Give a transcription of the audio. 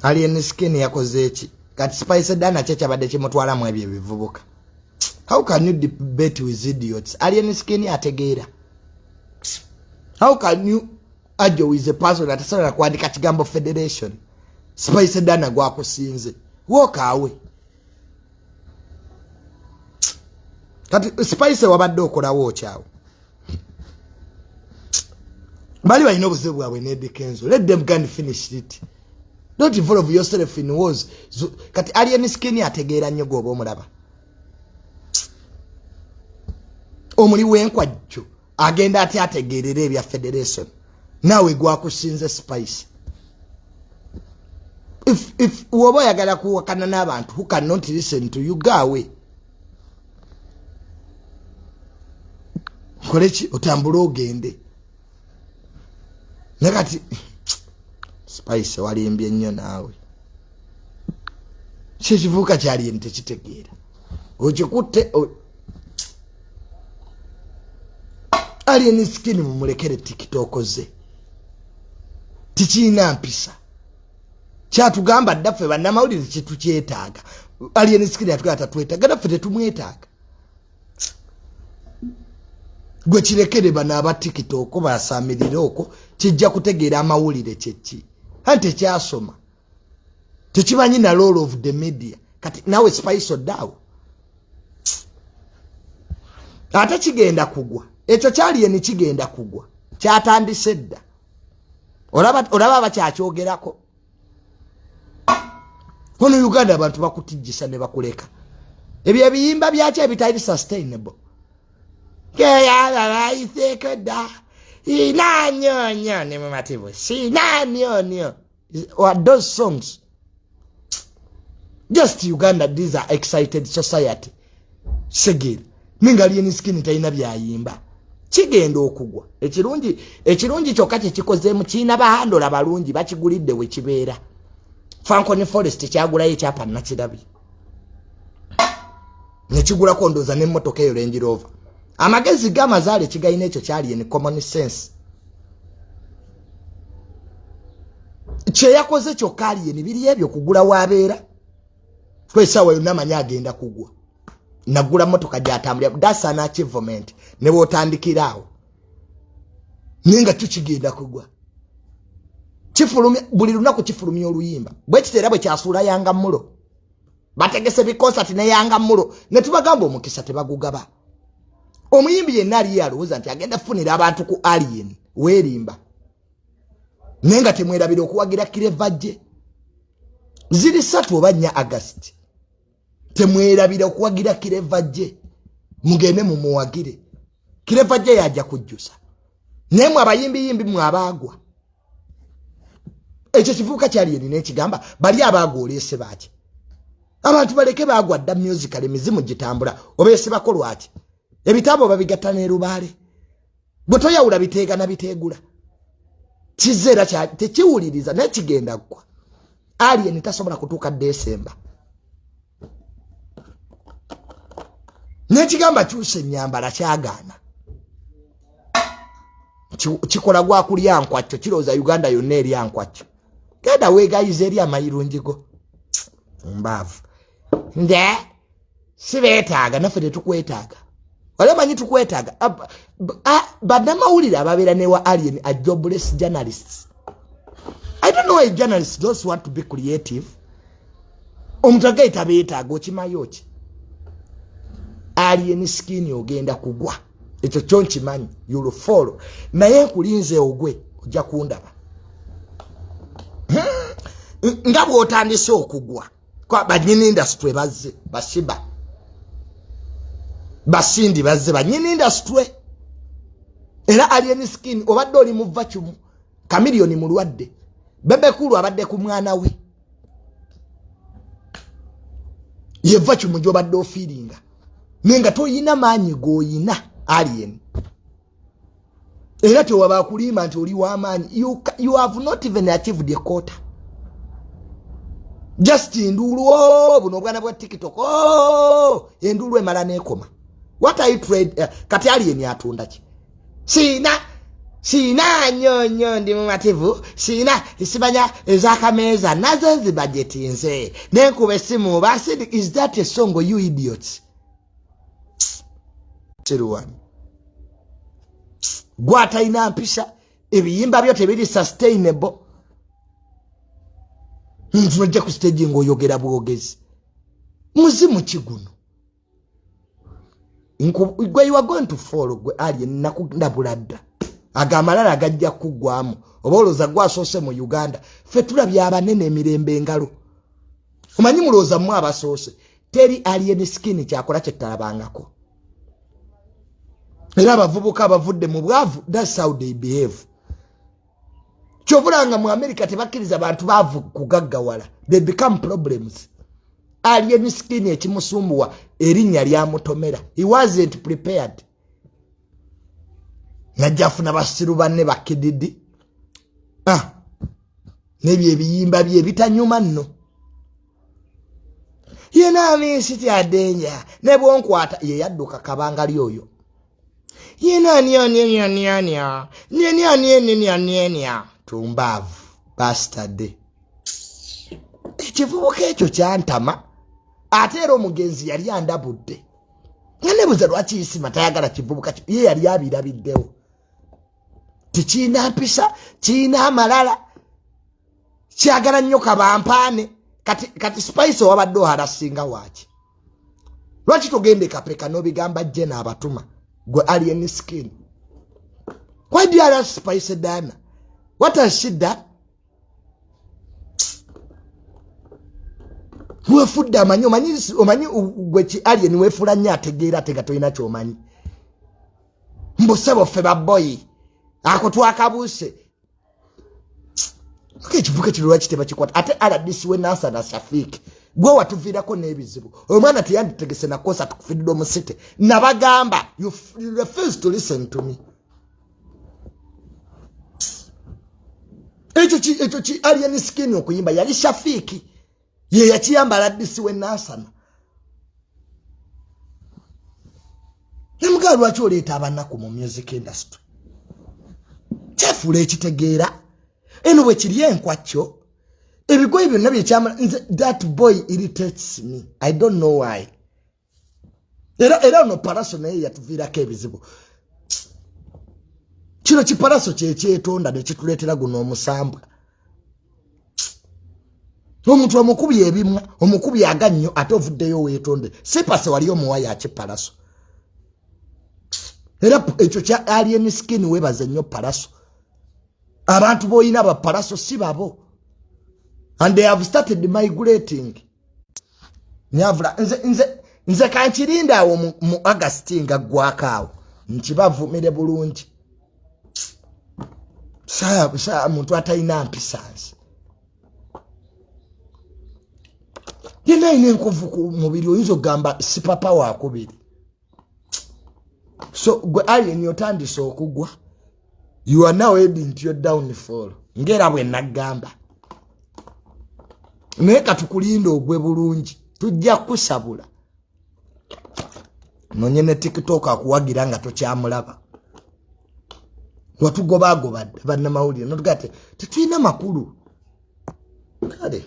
Alien Skin yakoze eki? Kati Spice Dana kye kyabadde kimutwalamu ebyo ebivubuka. How can you debate with idiots? Alien Skin ategeera. How can you argue with a person atasobola kuwandika kigambo federation? Spice Dana gwakusinze. Walk away. Kati Spice wabadde okolawo okyawo. Bali balina obuzibu bwabwe ne Eddy Kenzo. Let them go and finish it. Don't involve yourself in wars. Kati Alien Skin ategeera nnyo gw'oba omulaba. Omuli w'enkwajjo agenda atya ategeerera ebya federation. Naawe gwakusinze Spice. If woba oyagala kuwakana n'abantu who cannot listen to you, go away. Nkole ki? Otambule ogende. Naye kati Spice walimbye nnyo naawe. Kyo ekivubuka kyali eno tekitegeera. Okikutte Alien Skin mumulekere TikTok ze. Tikirina mpisa. Kyatugamba dda ffe bannamawulire kyetukyetaaga. Alien Skin yatugamba tatwetaaga, naffe tetumwetaaga. Gwe kirekere bano aba TikTok basamirire okwo, kijja kutegeera amawulire kyeki. Anti tekyasoma. Tekimanyi na role of the media. Kati nawe Spice oddaawo. Ate kigenda kugwa. Ekyo kyali eni kigenda kugwa. Kyatandise dda. Olaba abakyakyogerako. Wano Uganda abantu bakutijjisa ne bakuleka. Ebyo ebiyimba byakyo ebitali sustainable. Keyaba bayiseeko dda. Inanyonyo ne mumativu. Sinanyonyo. What those songs? Just Uganda, these are excited society. Segera. Ninga Alien Skin talina byayimba. Kigenda okugwa. Ekirungi kyokka kye kikozeemu kirina bahandola balungi bakigulidde we kibeera. Falcon Forest kyagulayo ekyapa nakirabye. Ne kigulako ndowooza n'emmotoka eyo Range Rover. Amagezi g'amazaale kigayina ekyo kyali in common sense. Kye yakoze kyokka Alien biri ebyo kugula w'abeera. Kw'essaawa yonna amanyi agenda kugwa. Nagula mmotoka gy'atambulira. That's an achievement. Ne bw'otandikira awo. Naye nga kyo kigenda kugwa. Kifulumya, buli lunaku kifulumya oluyimba. Bwe kityo era bwe kyasuula Yanga Mulo. Bategese bi concert ne Yanga Mulo. Ne tubagamba omukisa tebagugaba. Omuyimbi yenna ali alowooza nti agenda kufunira abantu ku Alien, weerimba. Naye nga temwerabira okuwagira Clever J. Ziri 3 oba 4 August. Temwerabira okuwagira Clever J. Mugende mumuwagire. Clever J yajja kujjusa. Naye mwe abayimbiyimbi mwe abaagwa. Ekyo kivubuka kyali eri n'ekigamba bali abaagwa oleese baaki? Abantu baleke baagwa dda musical emizimu gitambula obeesibako lwaki? Ebitabo babigatta ne lubaale. Bwe toyawula biteega na biteegula. Kizze era tekiwuliriza naye kigenda ggwa. Alien tasobola kutuuka Desemba. N'ekigamba kyusa ennyambala kyagaana. Kikola gwa kulya nkwacco, kirowooza Uganda yonna erya nkwacco. Genda weegayiza eri amayirungi go. Mbaavu. Nze sibeetaaga, naffe tetukwetaaga. Wali omanyi tukwetaaga. Bannamawulire ababeera ne wa Alien are jobless journalists. I don't know why journalists those want to be creative. Omuntu agayita beetaaga, okimayo ki? Alien Skin ogenda kugwa. Ekyo kyo nkimanyi, you'll follow. Naye nkulinze ogwe, ojja kundaba. Nga bw'otandise okugwa. Kwa bannyini industry bazze, bashiba. Basindi bazze, bannyini industry. Era Alien Skin obadde oli mu vacuum, Chameleone mulwadde. Bebe Cool abadde ku mwana we. Ye vacuum gy'obadde ofiiringa. Naye nga toyina maanyi g'oyina Alien. Era tewaba akulimba nti oli w'amaanyi. You have not even achieved a quarter. Just enduulu, oh, buno obwana bwa TikTok, oh, enduulu emala n'ekoma. What are you trade? Kati Alien atunda ki? Siina nnyo nnyo, ndi mumativu. Siina simanya ez'akameeza nazo nzibajetinze nenkuba essimu basidi. Is that a song, you idiots? Siruwani gwatalina mpisa, ebiyimba byo tebiri sustainable. Ntunojja ku stage ng'oyogera bwogezi, muzimu ki guno? Gwe, you are going to fall. Gwe ali nakundabula dda, ago amalala gajja kuggwamu. Oba olowooza gwasoose mu Uganda? Ffe tulabye abanene emirembe engalo. Omanyi mulowooza mmwe abasoose. Teri Alien Skin kyakola kyetalabangako. Era abavubuka abavudde mu bwavu, that's how they behave. Kyovulanga mu America tebakkiriza bantu baavu kugaggawala, they become problems. Alien Skin ekimusumbuwa erinnya lyamutomera. He wasn't prepared. Najja afuna basiru banne bakididi, ah, nebyo ebiyimba bye bitanyuma nno. Yena amisityadenja ne bwonkwata ye yadduka kabangali oyo. Yena nianianianiania nianianianiania tumbaavu bastard. Ekivubuka ekyo kyantama. Ate era omugenzi yali andabudde nga nebuuza lwaki Isima tayagala kivubuka. Ye yali abirabiddewo, tekiina mpisa, kiina amalala, kyagala nnyo kabampaane. Kati kati Spice owabadde oharasinga waaki? Lwaki togenda ekapeka n'obigamba jje n'abatuma? Gwe Alien Skin, why do you harass Spice Dana? What has she done? Wefudde amanyi, omanyi, omanyi gwe ki alien, wefuula nnyo ategeera ate nga tolina kyomanyi. Mbusebo ffe baboyi ako twakabuuse. Ekivuka kino lwaki tebakikwata? Ate RDC we Nansana Shafik, gwe watuviirako n'ebizibu. Omwana teyanditegese nakosa tukufiridde omusite. Nabagamba, you refuse to listen to me. Ekyo ki Alien Skin okuyimba yali Shafiiki ye yakiyamba RDC we Nansana. Namugaa lwaki oleeta abanaku mu music industry? Kyefuula ekitegeera eno bwe kiri enkwakyo ebigoye byonna byekyamala. Nze that boy irritates me, I don't know why. Era ono Palaso naye yatuviirako ebizibu. Kino kipalaso kyekyetonda nekituleetera guno omusambwa. Omuntu omukubi ebimwa, omukubi agannyo, ate ovuddeyo weetonde. Sipase wali omuwa yakipalaso. Era ekyo kya Alien Skin, webaze nnyo Palaso. Abantu boyina bapalaso si babo, and they have started migrating. Nyavula nze kankirinda awo mu Agasti nga ggwako awo nkibavumire bulungi. Saa muntu atalina mpisa nsi yenna alina enkovu ku mubiri, oyinza okugamba si papa wakubiri. So gwe alien otandise okugwa, you are now heading to your downfall, ngera bwe naggamba. Naye katukulinda ogwe bulungi, tujja kukusabula nonye ne TikTok akuwagira nga tokyamulaba. Watugobagoba dda bannamawulire notugaa tetulina makulu. Kale.